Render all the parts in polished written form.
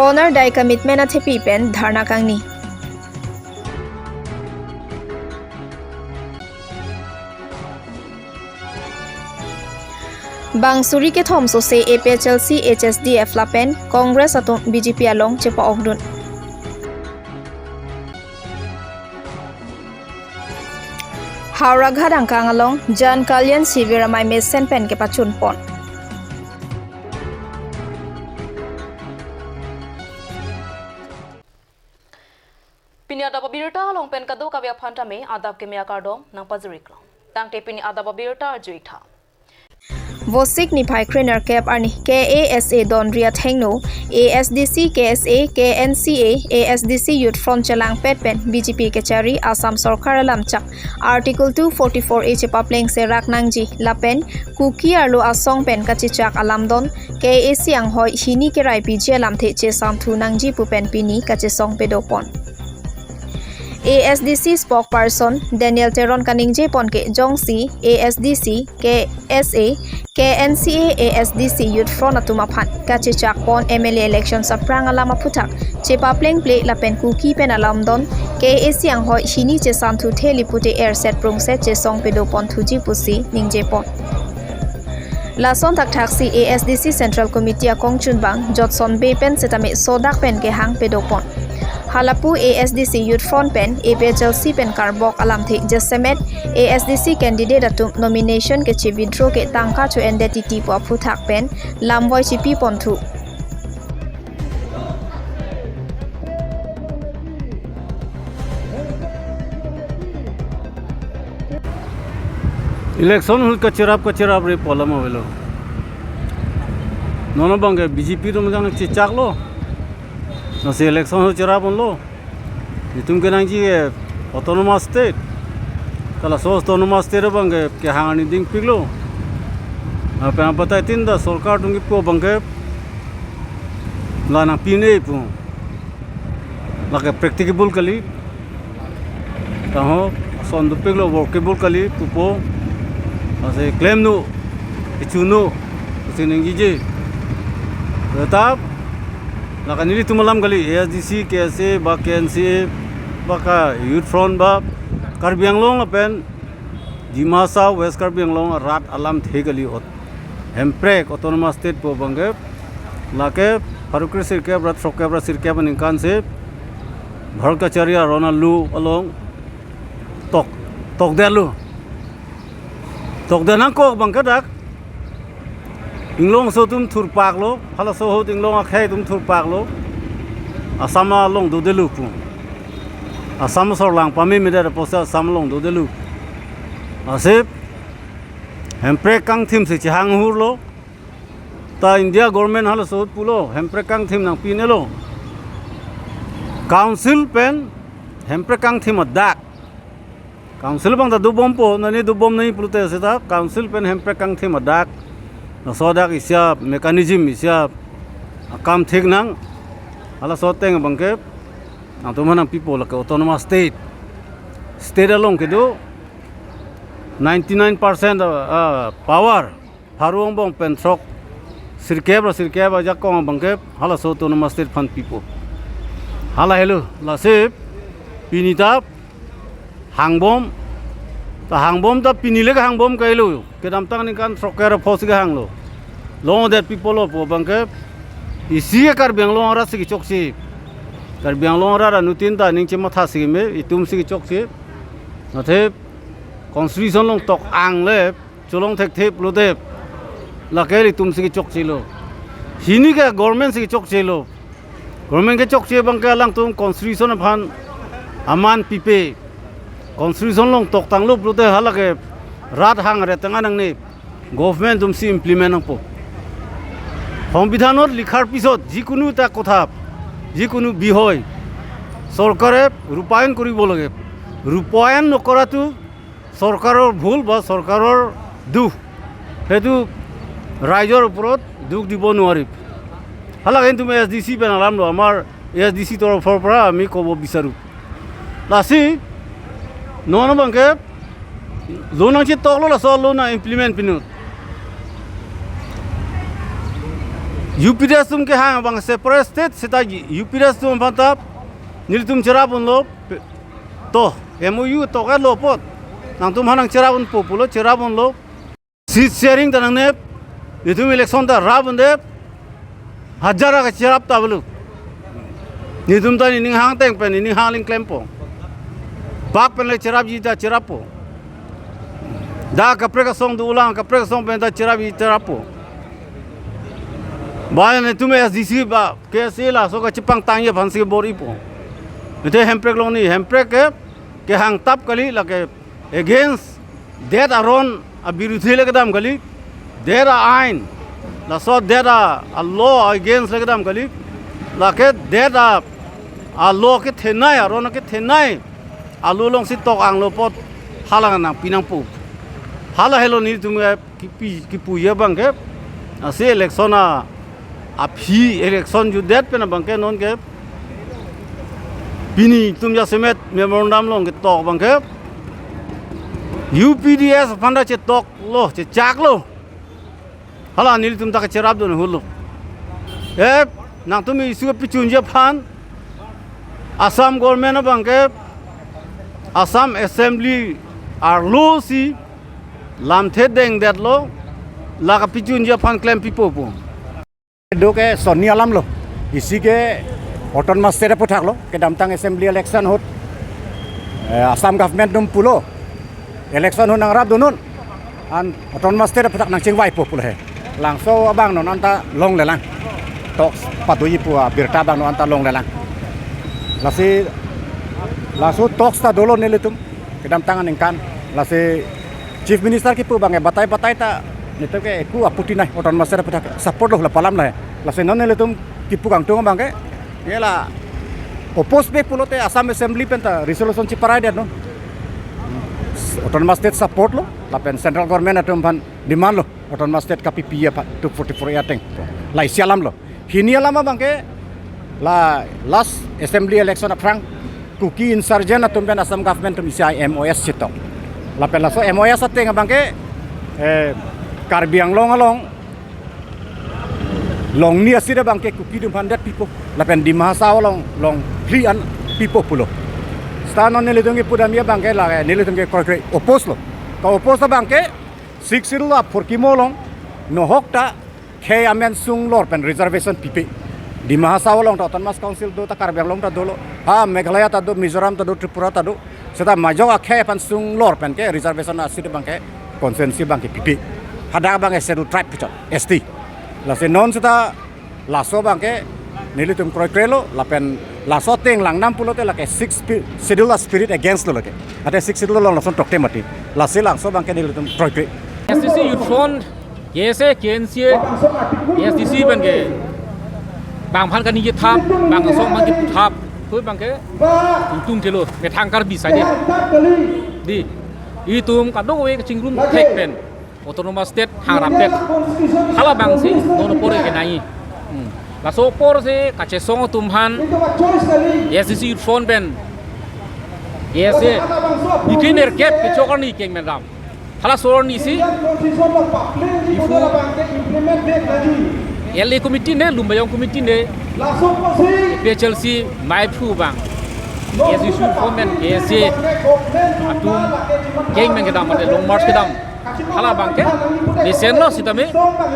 Honour dai commitment athepi pen dharna kangni. Bangsuri ke thomso se APHLC HSDF lapen Congress atum BJP along chepa ogdun. Howrah Ghadangkang along Jan Kalyan Shivir amai mesen pen ke pachun pon. Pini adab birta along pen kado kabya phanta me adab ke mea kardom nang pajuriklo. Tangte pini adab birta juitha. Vosik ni phai krener cap ani KASA don ria thengno ASDC KSA KNCA ASDC Youth Front chalang pet pen BJP ke chari Assam Sarkar alam chak Article 244 H papleng se rak nangji lapen kuki arlo asong pen kachi chak alam don KAC ang hoi hini ke rai PG alam the che sam thu nangji pu pen pini kachi song pe dopon. ASDC spokesperson Daniel Teron Kaningje Ponke Jongsi ASDC KSA KNCA ASDC Youth Front atuma phan kache chakpon MLA election saprang alama phuthak chepa pleng play lapen kuki pen alam don KAC ang hoi hini che santhu theli pute air set prung se che song pedo pon thuji pusi ningje pon. Lason tak thaksi ASDC Central Committee akong chunbang Jotson Bay pen setame sodak pen ke hang pedo pon. Halapu ASDC Youth Front pen APHLC pen karbok alam the jasemet ASDC candidate atum nomination ke chi withdraw ke tangka chu entity po phuthak pen lamboy chi pi ponthu. Election hul kachirap re polam avelo nono bange BJP ro majang chi chaklo nasi election ho chirap onlo itum ke nangji autonomous state kala so autonomous state bange ke hangani ding piglo apa batai tin da sarkar dungi po bange lana pine pu lake practicable kali taho son du piglo workable kali pupo ase claim nu ichuno sinengi je tab lakanili tumalam gali ASDC KSA ba KNCA ba ka Youth Front ba Karbi Anglong pen Dimasa West Karbi Anglong rat alam thegali ot hemprek autonomous state po bange lake farukri sirke bra throke bra sirke ban inkan se bharkacharya Ronald along tok tok delu tok denang kok bangke dak inglong so tum thur pak lo hala so ho inglong a khai tum thur pak lo asama long do delu pu asam sor lang pami me der posa asam long do delu ase hempre kang thim se chang hur lo ta India government hala so pulo hempre kang thim nang pine lo council pen hempre kang thim dak council bang da du bom po nani du bom nahi pulute se ta council pen hempre kang thim dak sodak isya mechanism isya kam thik nang ala soteng bangke ang tumanang people ke autonomous state state along ke do 99% power haruang bong pentrok sirkeb ra sirkeb ja kong bangke hala so autonomous state fund people hala hello la sep pinita hangbom ta hangbom ta pinile ka hangbom kailo kedam tang ni kan troker phos ga hanglo long that people of bangke isi kar benglong ra sigi choksi kar benglong ra nutin ta ning chema tha sigi me itum sigi choksi nathe constitution long tok ang le cholong thek thep lo de lake itum sigi choksi lo hini ka government sigi choksi lo government ke choksi bangke lang tum constitution phan aman pipe constitution long tok tang lo lo de halake rat hang re tanga nang ne government dum si implement nang po সংবিধানত লিখাৰ পিছত যিকোনো এটা কথা যিকোনো বিষয় চৰকাৰে ৰূপায়ণ কৰিব লাগে ৰূপায়ণ নকৰাটো চৰকাৰৰ ভুল বা চৰকাৰৰ দুখ সেইটো ৰাইজৰ ওপৰত দুখ দিব নোৱাৰি হালা কিন্তু এছ ডি চি পেনালাম ন আমাৰ এছ ডি চি তৰফৰ পৰা আমি ক'ব বিচাৰোঁ লাচি নবাংকে লোন আছে তকলো লাচ লোন ইমপ্লিমেণ্ট পিনত UPDS tum ke hang bang separate state sita UPDS tum phanta niltum cherabun lo to MOU to ka lo pot nang tum hanang cherabun populo cherabun lo seat sharing tanang ne nitum election ta rabun de hajara ka cherap ta bulu nitum ta ning hang teng pen ning hang ling claim po bak pen le cherap ji ta cherap po da kapre ka song du ulang kapre ka song pen ta cherap ji cherap po ba ne tum SDC ba KSA la so ka chipang tang ye phansi bori po nite hemprek long ni hemprek ke hang tap kali la ke against that aron a biruthi le kadam kali there are ain la so there are a law against le kadam kali la ke there are a law ke thenai aron ke thenai alu long si tok ang lo pot halang nang pinang pu hala helo ni tum ki pi ki pu ye bang ke ase election a phi election ju det pe na bang ke non ke pini tum ja semet memorandum long ke tok bang ke UPDS phanda che tok lo che chak lo hala nil tum ta ke cherap don hulo e nang tum isu pichun je phan Assam government bang ke Assam Assembly are lo si lam the deng det lo la ka pichun je phan claim pipo po do ke Sonni alam lo isi ke autonomous state pu thak lo ke damtang assembly election hot Assam government dum pulo election hot nang rap dunun an autonomous state pu thak nang chingwai po pulo he langso abang non anta long le lang tok padui pu birta bang non anta long le lang lasi lasu tok sta dolo nelitum ke damtang an engkan lasi chief minister ki pu bang batai batai ta nito ke eku aputi nai autonomous state pu thak support lo la palam la lasi non nelitum ki pu kang tung bang ke yela oppose be pulote Assam Assembly penta resolution chi parai det no autonomous state support lo lapen central government atum phan demand lo autonomous state ka PPA 244 ateng la isialam lo hini alam bangke la last assembly election aprang Kuki insurgent atum pen Assam government tum isi MOS chitok lapen la so MOS ateng bangke Karbi Anglong along long ni asira bangke Kuki dum 100 people lapen Dima Hasao long long pli an people pulo star non nelitungi pudamia bangke la nelitungi korkre oppose lo ka oppose bangke six la forkimo long no hokta khe amen sung lor pen reservation pipe Dima Hasao long ta autonomous council do ta Karbi Anglong ta dolo ha Meghalaya ta do Mizoram ta do Tripura ta do seta majo khe pan sung lor pen ke reservation asira bangke consensus bangke pipe hada bangke schedule tribe pichot ST lase non seta laso bangke nilitum kroi krelo lapen laso teng lang nam pulote lake six schedule spirit against lo lake ate six schedule long lason tokte mati lase langso bangke nilitum kroi kre SDC youth front KSA KNCA SDC bangke bang phan kani ye thap bang song bang ki thap pui bangke tung telo me thangkar bi sai de di itum ka do we chingrum thek pen autonomous state hang rapet hala bang si nono pore ke nai la so por se kache song tumhan SDC youth front pen KSA itiner cap ke chokarni keng men ram hala sor ni si ifu LA committee ne lumbayong committee ne PHLC mai phu bang SDC youth front pen KSA atum keng men ke dam ate long march ke dam hala bangke ni sen lo sitame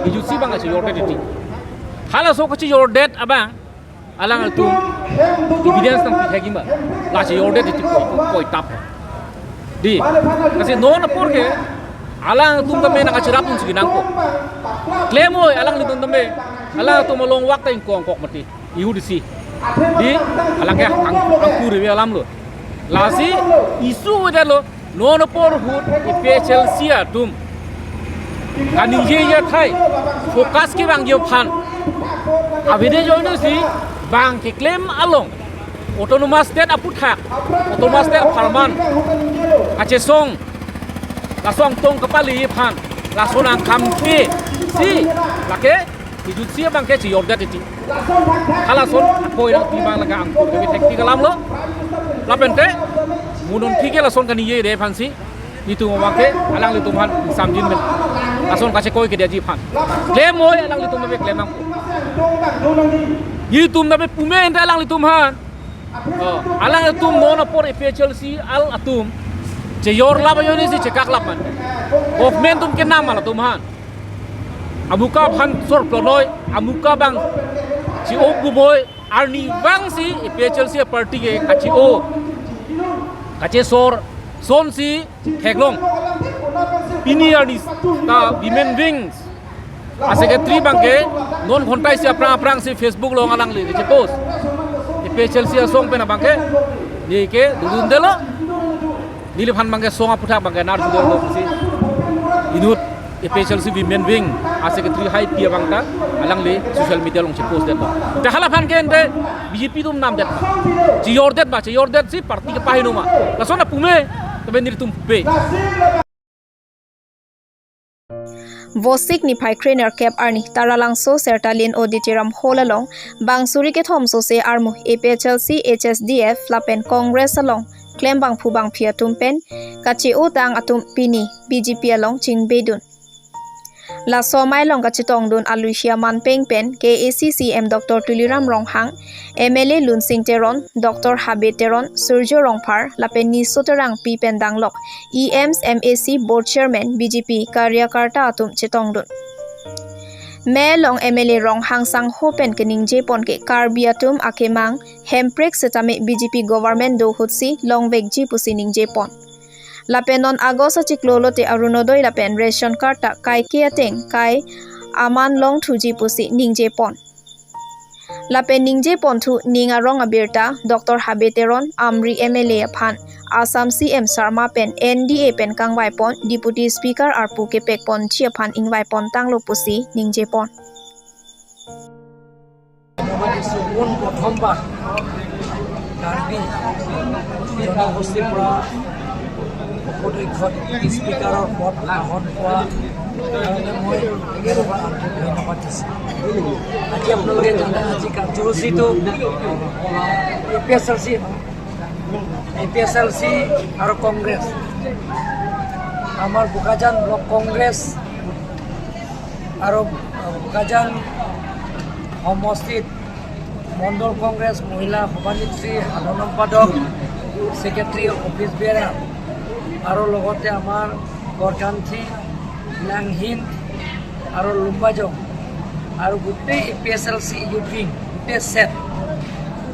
ijusi bang achi yorte diti hala so kachi your date abang alang tum evidence nang phagima la chi your date diti koi koi tap di kasi non por ke alang tum ta me na kachi rapun sigi nangko claim oi alang litun ta me alang tum long wak ta ing kong kok mati iudc di alang ke ang angkuri we alam lo la si isu we lo non por hut PHLC atum kani ye ye thai focus ke bang yo phan avide joino si bang ke claim along autonomous state apu thak autonomous state farman ache song la song tong kapali phan la sonang kham ke si lake ijut si bang ke chi yorda ti hala son koi ra ti bang laga angkur ke thek ti kalam lo la pente munon thike la son kani ye re phan si itu mawake alang litum han samjin men ason kache koi ke ji phan claim oi alang litum me claim ang Yi tum na be pume ente alang li tum han. Alang tum non apor APHLC al atum. Che yor lap ayo ni si che kak lap man. Government tum ke nam ala tum han. Amuka phan sor plonoi amuka bang chi o buboy arni bang si APHLC party ke kachi o kache sor son si theklong pini arni ta women wings a secretary bang ke non ghontai si aprang aprang si Facebook long alang li che post APHLC song pena bang ke ni ke dudun delo nili phan bang ke song aputha bang ke nar judol lo si inut APHLC women wing a secretary high pia bang ta alang li social media long che post det ba ta hala phan ke ente BJP tum nam det ba chi yor det ba chi yor det si party ke pahinu ma la sona pume tabe nir tum pe Vosik ni phai krener cap arni taralang so sertalin auditorium hall along bangsuri ke thom so se armu APHLC HSDF lapen Congress along claim bang phu bang phia tumpen kachi o tang atum pini BJP along chingbedun la somai long kachi tongdun aluhia manpeng pen KACCM Dr. Tuliram Ronghang MLA Lunsing Teron Dr. Habe Teron Surjo Rongphar lapen nisoterang P pen danglok EMS MAC board chairman BJP karyakarta atum chitongdun me long MLA Ronghang sang hopen kening jepon ke karbiatum akemang hemprek setame BJP government do hutsi longvek ji pusining jepon lapenon agosa chiklolote arunodoi lapen ration card ta kai kiateng kai aman long thuji pusi ningje pon lapen ningje pon thu ninga rong abirta Dr. Habe Teron amri MLA phan Assam CM Sarma pen NDA pen kangwai pon deputy speaker arpu ke pek pon chia phan ingwai pon tanglo pusi ningje pon প্ৰথমবাৰ কাৰ্বি জনগোষ্ঠীৰ পৰা উপাধ্যক্ষ deputy স্পীকাৰৰ পদ গ্ৰহণ পোৱা কাৰণে মই আন্তৰিক ধন্যবাদ দিছোঁ। আজি আপোনালোকে জানে আজি কাৰ্যসূচীটো APSLC আৰু কংগ্ৰেছ, আমাৰ বোকাজান ব্লক কংগ্ৰেছ আৰু বোকাজান সমষ্টিত মণ্ডল কংগ্ৰেছ মহিলা সভানেত্ৰী, সাধাৰণ সম্পাদক, ছেক্ৰেটাৰী, অফিচ বেয়াৰ আৰু লগতে আমাৰ গড়কান্থি, লাংহিন আৰু লুম্বাজং আৰু গোটেই APSLC youth wing গোটেই ছেট,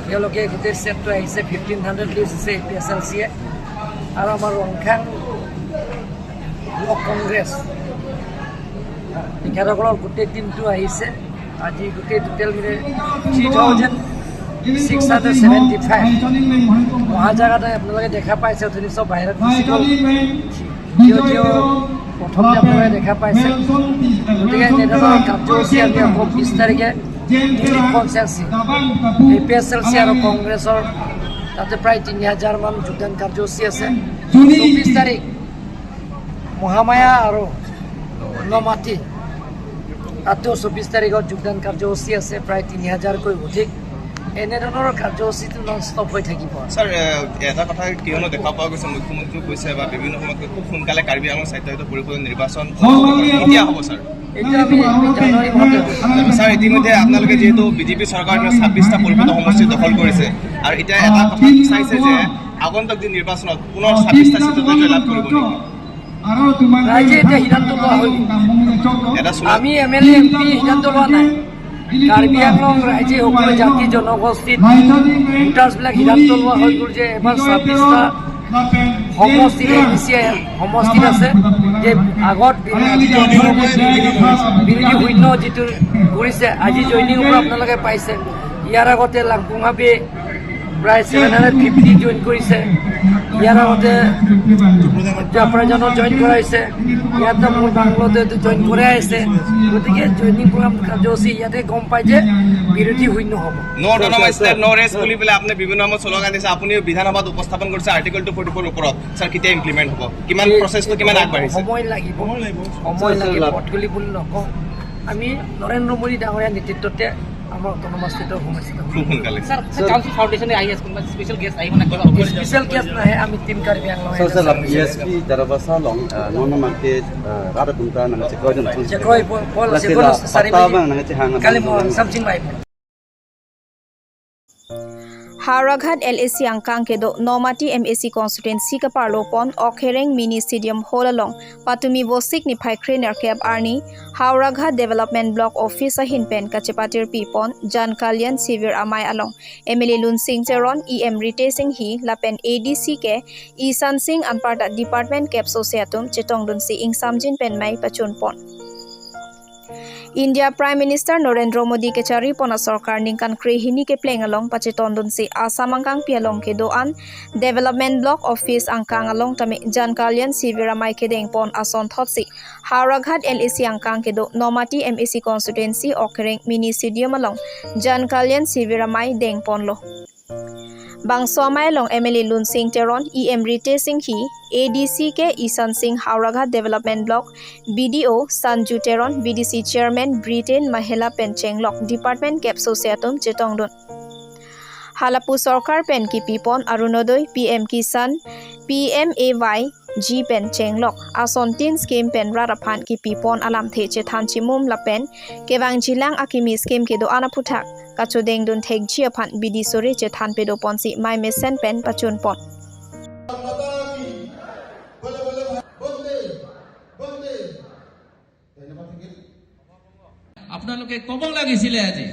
তেওঁলোকে গোটেই ছেটটো আহিছে। 1500 লিষ্ট আছে APSLCয়ে আৰু আমাৰ ৰংখাং ব্লক কংগ্ৰেছ তেখেতসকলৰ গোটেই টীমটো আহিছে। আজি গোটেই টোটেল মিলি 3675 অহা জেগাতে আপোনালোকে দেখা পাইছে। অথনি চব বাহিৰত গুচি গ'ল, প্ৰথমতে আপোনালোকে দেখা পাইছে। গতিকে এনেধৰণৰ কাৰ্যসূচী আমি আকৌ 20 তাৰিখে কনচেঞ্চি APSLC আৰু কংগ্ৰেছৰ তাতে প্ৰায় 3000মান যোগদান কাৰ্যসূচী আছে। 24 তাৰিখ মহামায়া আৰু নমাটি তাতেও 24 তাৰিখত যোগদান কাৰ্যসূচী আছে, প্ৰায় 3000কৈ অধিক। এনেধৰণৰ কাৰ্যসূচীটো নন ষ্টপ হৈ থাকিব। ছাৰ, এটা কথা কিয়নো দেখা পোৱা গৈছে, মুখ্যমন্ত্ৰীও কৈছে বা বিভিন্ন সময়ত খুব সোনকালে কাৰ্বি আংলং স্বায়ত্তশাসিত পৰিষদৰ নিৰ্বাচন কেতিয়া হ'ব ছাৰ? ছাৰ, ইতিমধ্যে আপোনালোকে যিহেতু বিজেপি চৰকাৰৰ 26টা পৰিষদৰ সমষ্টি দখল কৰিছে আৰু এতিয়া এটা কথা চাইছে যে আগন্তুক যি নিৰ্বাচনত পুনৰ 26টা চিটতে জয়লাভ কৰিব নেকি? ৰাইজে এতিয়া সিদ্ধান্ত লোৱা হৈ গ'ল। আমি MLA MP সিদ্ধান্ত লোৱা নাই। কাৰ্বি আংলং ৰাইজে সকলো জাতি জনগোষ্ঠীত ভোটাৰ্ছবিলাক সিদ্ধান্ত লোৱা হৈ গ'ল যে এবাৰ 26টা সমষ্টিত APC সমষ্টিত আছে যে আগত বিৰোধী শূন্য যিটো কৰিছে আজি জইনিং পৰা আপোনালোকে পাইছে। ইয়াৰ আগতে লাংপুংহাবি প্ৰায় 750 জইন কৰিছে, ইয়াৰ আগতে জাফৰাজনত জইন কৰাইছে, ইয়াতে মোৰ বাংলোতে জইন কৰাই আছে। গতিকে জইনিং প্ৰগ্ৰাম কাৰ্যসূচী ইয়াতে গম পাই যে বিৰোধী শূন্য হ'ব। No autonomous state, no rest বুলি পেলাই আপুনি বিভিন্ন সময়ত শ্লোগান দিছে, আপুনি বিধানসভাত উপস্থাপন কৰিছে আৰ্টিকল 244 ওপৰত। ছাৰ, কেতিয়া ইমপ্লিমেণ্ট হ'ব? কিমান প্ৰচেছটো কিমান আগবাঢ়িছে? সময় লাগিব, সময় লাগিব, পটকলি বুলি নকওঁ। আমি নৰেন্দ্ৰ মোদী ডাঙৰীয়াৰ নেতৃত্বতে আমাৰ অট'নমাছ ষ্টেটৰ সমস্যাটো খুব সোনকালে। কাউন্সিল ফাউণ্ডেশ্যনে আহি আছে, কোনোবা স্পেচিয়েল গেষ্ট আহিব নে কিবা? স্পেচিয়েল গেষ্ট নাহে, আমি team Karbi Anglong. Sir, sir, ESP darabasa long non mangke rada tumta nang chekroi dun. Chekroi pol chekroi চাৰি patta bang nang che hang. কালি চামচিং আহিব। Howraghat LAC angkang kedo Nomati MAC constituency ka parlopon Okhereng mini stadium hall along Patumi Bosik ni Phaikhrener Cap Arni Howraghat development block office ahin pen kachepatir pipon Jan Kalyan Sivir Amai along MLA Lunsing Teron EM Rite Singh hi lapen ADC ke Isan Singh anparta department cap soseatum chetong dun si ing samjin pen mai pachun pon. India Prime Minister Narendra Modi ke chari pona sarkar ningkan krehini ke pleng along pacheton dun si Assam angkang pialong ke doan development block office angkang along tame Jan Kalyan Sivira mai ke deng pon ason thotsi Howraghat LAC angkang ke do Nomati MAC constituency Okhereng mini stadium along Jan Kalyan Sivira mai deng pon lo. Bangswamai long MLA Lunsing Teron EM Rite Singh hi ADC ke Isan Singh Howraghat development block BDO Sanju Teron BDC chairman Britain Mahela pen Chenglok department cap soseatum chetongdun. Halapu Sarkar pen ki pipon Arunodoy PM Kisan PMAY G pen Chenglok ason tin scheme pen raraphan ki pipon alam the chethan chimum lapen kewang jilang akimi scheme ke do anaputhak kachodeng dun thek jiaphan bidi sore chethan pedo ponsi mai mesen pen pachun pon. আপোনালোকে ক'ব লাগিছিলে আজি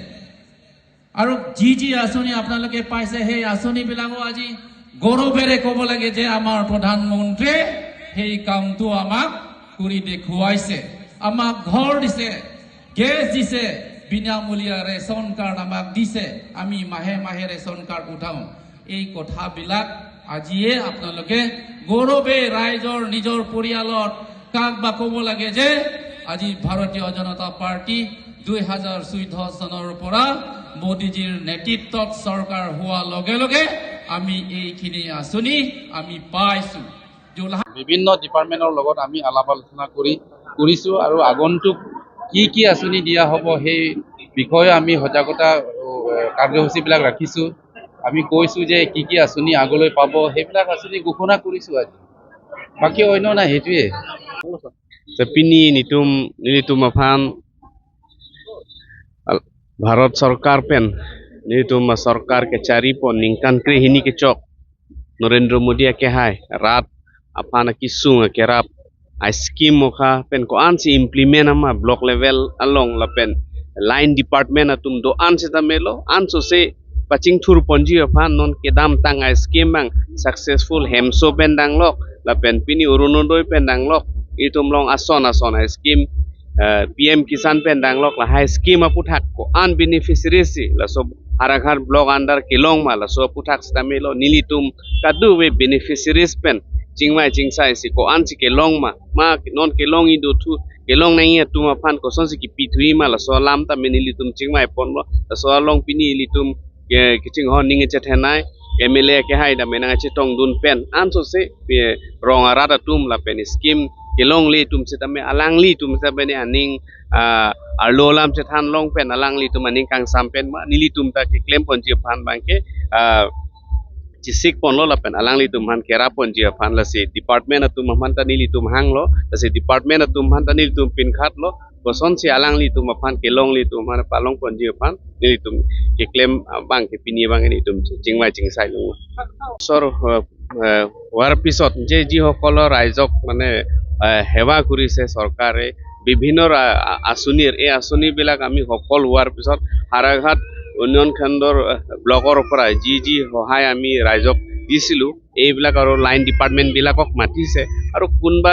আৰু যি যি আঁচনি আপোনালোকে পাইছে, সেই আঁচনিবিলাকো আজি গৌৰৱেৰে ক'ব লাগে যে আমাৰ প্ৰধানমন্ত্ৰীয়ে সেই কামটো আমাক কৰি দেখুৱাইছে। আমাক ঘৰ দিছে, গেছ দিছে, বিনামূলীয়া ৰেচন কাৰ্ড আমাক দিছে, আমি মাহে মাহে ৰেচন কাৰ্ড উঠাওঁ। এই কথাবিলাক আজিয়ে আপোনালোকে গৌৰৱে ৰাইজৰ নিজৰ পৰিয়ালত কাক বা ক'ব লাগে যে আজি ভাৰতীয় জনতা পাৰ্টি 2014 চনৰ পৰা মোদীজীৰ নেতৃত্বত চৰকাৰ হোৱাৰ লগে লগে আমি এইখিনি আঁচনি আমি পাইছোঁ। বিভিন্ন ডিপাৰ্টমেণ্টৰ লগত আমি আলাপ আলোচনা কৰিছোঁ আৰু আগন্তুক কি কি আঁচনি দিয়া হ'ব সেই বিষয়ে আমি সজাগতা কাৰ্যসূচীবিলাক ৰাখিছোঁ। আমি কৈছোঁ যে কি কি আঁচনি আগলৈ পাব, সেইবিলাক আঁচনি ঘোষণা কৰিছোঁ আজি, বাকী অন্য নাই, সেইটোৱে। Pini nitum nilitum aphan Bharat Sarkar pen nitum sarkar ke chari pon ningkan krehini ke chok Narendra Modi ke hai rat aphan ki sung ke rap a scheme mokha pen ko an si implement ama block level along la pen line department atum do an se tamelo an so se paching thur ponji aphan non ke dam tang a scheme bang successful hemso pen dang lok la pen pini Orunodoi pen dang lok itum long ason ason a scheme PM Kisan pen dang lok la high scheme aputhak ko an beneficiaries la so Haraghat block under kelong ma la so aputhak stamelo nilitum kadu we beneficiaries pen chingmai chingsai si ko an si kelong ma ma non kelong idu thu kelong nai tu ma phan ko son si ki pithui ma la so lam ta menilitum chingmai pon lo la so long pini litum ke kiching hon ninge che thenai MLA ke hai da menanga che tong dun pen an so se rong arada tum la pen scheme kelong li tum se tame alang li tum se bene aning arlo lam che than long pen alang li tum aning kang sam pen ma nili tum ta ke claim pon ji phan bang ke chisik pon lo la pen alang li tum han kera pon ji phan la si department atum han ta nili tum hang lo la si department atum han ta nili tum pin khat lo boson si alang li tum phan kelong li tum han palong pon ji phan nili tum ke claim bang ke pini bang ni tum chingmai chingsai lo sor হোৱাৰ পিছত যে যিসকলৰ ৰাইজক মানে সেৱা কৰিছে চৰকাৰে বিভিন্ন আঁচনিৰ, এই আঁচনিবিলাক আমি সফল হোৱাৰ পিছত হাৰাঘাট উন্নয়ন খণ্ডৰ ব্লকৰ পৰা যি যি সহায় আমি ৰাইজক দিছিলোঁ এইবিলাক আৰু লাইন ডিপাৰ্টমেণ্টবিলাকক মাতিছে আৰু কোনোবা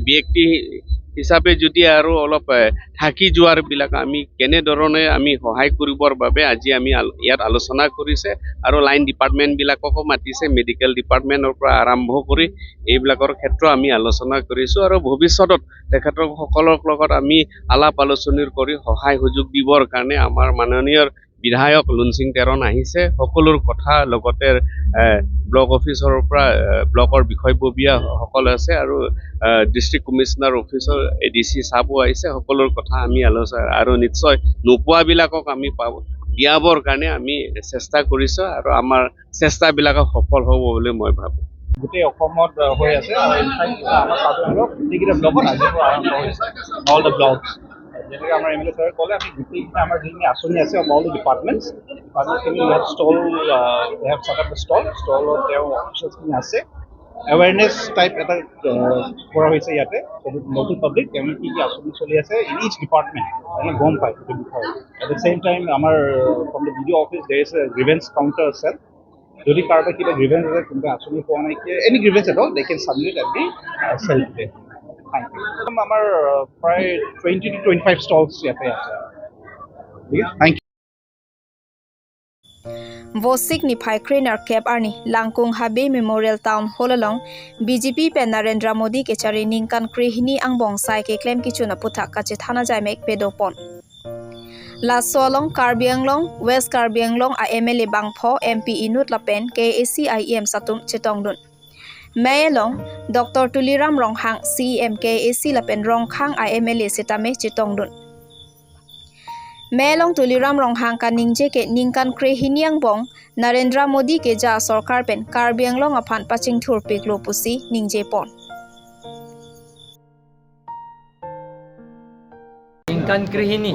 ব্যক্তি হিচাপে যদি আৰু অলপ থাকি যোৱাৰবিলাক আমি কেনেধৰণে আমি সহায় কৰিবৰ বাবে আজি আমি ইয়াত আলোচনা কৰিছে আৰু লাইন ডিপাৰ্টমেণ্টবিলাককো মাতিছে, মেডিকেল ডিপাৰ্টমেণ্টৰ পৰা আৰম্ভ কৰি এইবিলাকৰ ক্ষেত্ৰ আমি আলোচনা কৰিছোঁ আৰু ভৱিষ্যতত তেখেতসকলৰ লগত আমি আলাপ আলোচনী কৰি সহায় সুযোগ দিবৰ কাৰণে আমাৰ মাননীয় বিধায়ক লুনসিং তেৰণ আহিছে। সকলোৰ কথা লগতে ব্লক অফিচৰ পৰা ব্লকৰ বিষয়ববীয়াসকল আছে আৰু ডিষ্ট্ৰিক্ট কমিশ্যনাৰ অফিচৰ এ ডি চি চাবো আহিছে। সকলোৰ কথা আমি আলোচনা আৰু নিশ্চয় নোপোৱাবিলাকক আমি পাব দিয়াবৰ কাৰণে আমি চেষ্টা কৰিছোঁ আৰু আমাৰ চেষ্টাবিলাকক সফল হ'ব বুলি মই ভাবোঁ। গোটেই অসমত হৈ আছে আৰু ইনফেক্ট আমাৰ কাৰ্বি আংলঙত গোটেইকেইটা ব্লকত আজিৰ পৰা আৰম্ভ হৈছে, অল the blocks. যেনেকৈ আমাৰ এম এল এ ছাৰে ক'লে, আমি গোটেইকেইটা আমাৰ যিখিনি আঁচনি আছে all the departments, ডিপাৰ্টমেণ্টখিনি we have stall, we have set up stall, ষ্টলত তেওঁ অফিচাৰ্ছখিনি আছে। এৱেৰনেছ টাইপ এটা কৰা হৈছে ইয়াতে নতুন পাব্লিক, তেওঁলোকে কি কি আঁচনি চলি আছে ইন ইচ ডিপাৰ্টমেণ্ট তেওঁলোকে গম পায় সেইটো বিষয়ে। এট the same time আমাৰ from the BDO office there is a grievance counter cell. যদি কাৰোবাৰ কিবা গ্ৰিভেন্স আছে, কোনোবা আঁচনি পোৱা নাই, any grievance at all, they can submit at the cell today. Thank you. আমাৰ প্ৰায় 20 to 25 stalls ইয়াতে আছে। ঠিক আছে, thank you. Vosik ni phai krenar cap arni Langkung Habe Memorial Town Hall along BJP pen Narendra Modi ke chari ningkan krihini angbong sai ke claim kichu na putha kache thana jai mek pedopon. La Solong Karbi Anglong West Karbi Anglong a MLA Bangpho MP Inut Lapen KAC IEM Satum Chetongdun. Mayelong Dr. Tuliram Ronghang CEM KAC Lapen Rongkhang a MLA Sitame Chetongdun. Melong Tuliram Ronghang ka ningje ke ningkan krehiniang bong Narendra Modi ke ja sarkar pen Karbi Anglong aphan paching thur peklo pusi ningje pon. Ningkan krehini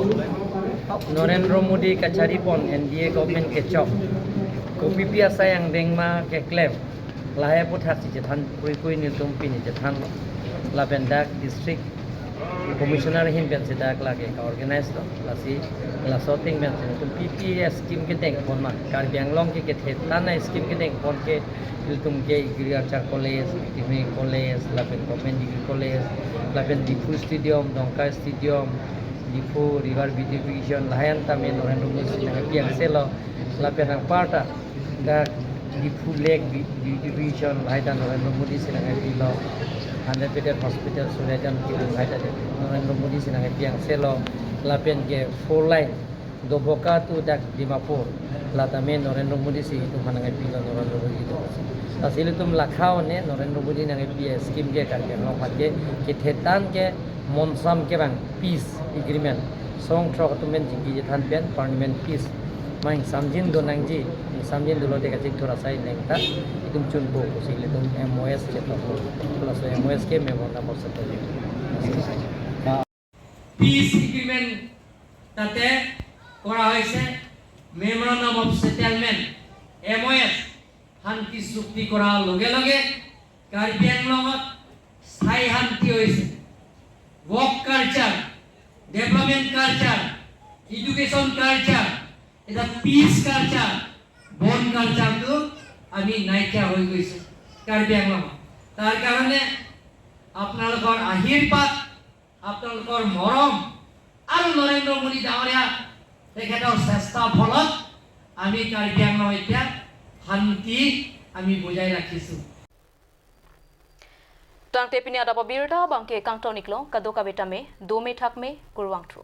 Narendra Modi kachari pon NDA government ke chok kopi piasa yang dengma ke claim lahe putha si jethan koi koi niltum pini jethan labendak district commissioner hin ben sedak lage ka organize lo lasi lasoting ben tum PPS scheme ke deng pon ma Karbi Anglong ke thetana scheme ke deng pon ke tum ke agriculture college, veterinary college, laben government degree college, laben Diphu stadium, Dongka stadium, Diphu river beautification lahayan tame Narendra Modi nang piang selo laben ang parta da Diphu lake beautification lahayan Narendra Modi sinang pilo 100 bedded hospital Surajan ki Narendra Modi sinang piang selo lapen ke 4 line Doboka to dak Dimapur latame Narendra Modi si itu manangai pilo Narendra Modi itu asili tum lakhao ne Narendra Modi nangai pi scheme ke Karbi Anglong phatke ke thetan ke monsam ke bang peace agreement song thok tumen jingki je than pen parliament peace maing samjin do nangji samjin do lote ka jik thora sai nengta itum chun bo ko sigle tum MOS che to plus MOS ke memorandum of settlement peace agreement তাতে কৰা হৈছে memorandum of settlement MOS শান্তি চুক্তি কৰাৰ লগে লগে কাৰ্বি আংলঙত স্থায়ী শান্তি হৈছে। Work culture, development culture, education culture, এটা পিচ কালচাৰ, বন কালচাৰটো আমি নাইকিয়া হৈ গৈছে কাৰ্বি আংলঙত। তাৰ কাৰণে আপোনালোকৰ আশীৰ্বাদ, আপোনালোকৰ মৰম আৰু নৰেন্দ্ৰ মোদী ডাঙৰীয়া তেখেতৰ চেষ্টাৰ ফলত আমি কাৰ্বি আংলং এতিয়া শান্তি আমি বজাই ৰাখিছোঁ। Tangte pini adapa birda bangke kangtau niklo kadoka betame dome thakme kurwangthu.